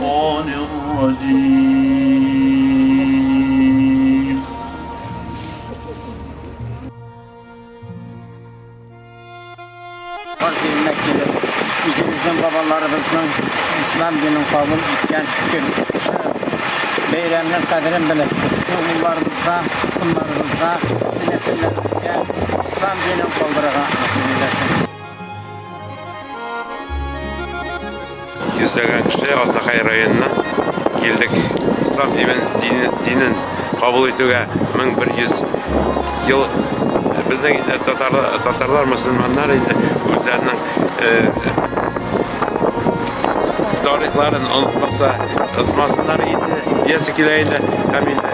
الرجيم. Бар диненә килеп, үзебезнең бабаларыбызның ислам динен кабул иткән көн. Шушы бәйрәмнең кадерен белеп, улларыбызга, улларыбызга, нәселләребезгә ислам динен калдырырга насыйп әйләсен. Йөзләгән кеше Азнакай районыннан килдек. Ислам динен кабул итүгә 1100 ел. Безнең инде татарлар, мөселманнар инде үзләренең тарихларын онытмаса, онытмасыннар инде, диясе килә инде. Һәм инде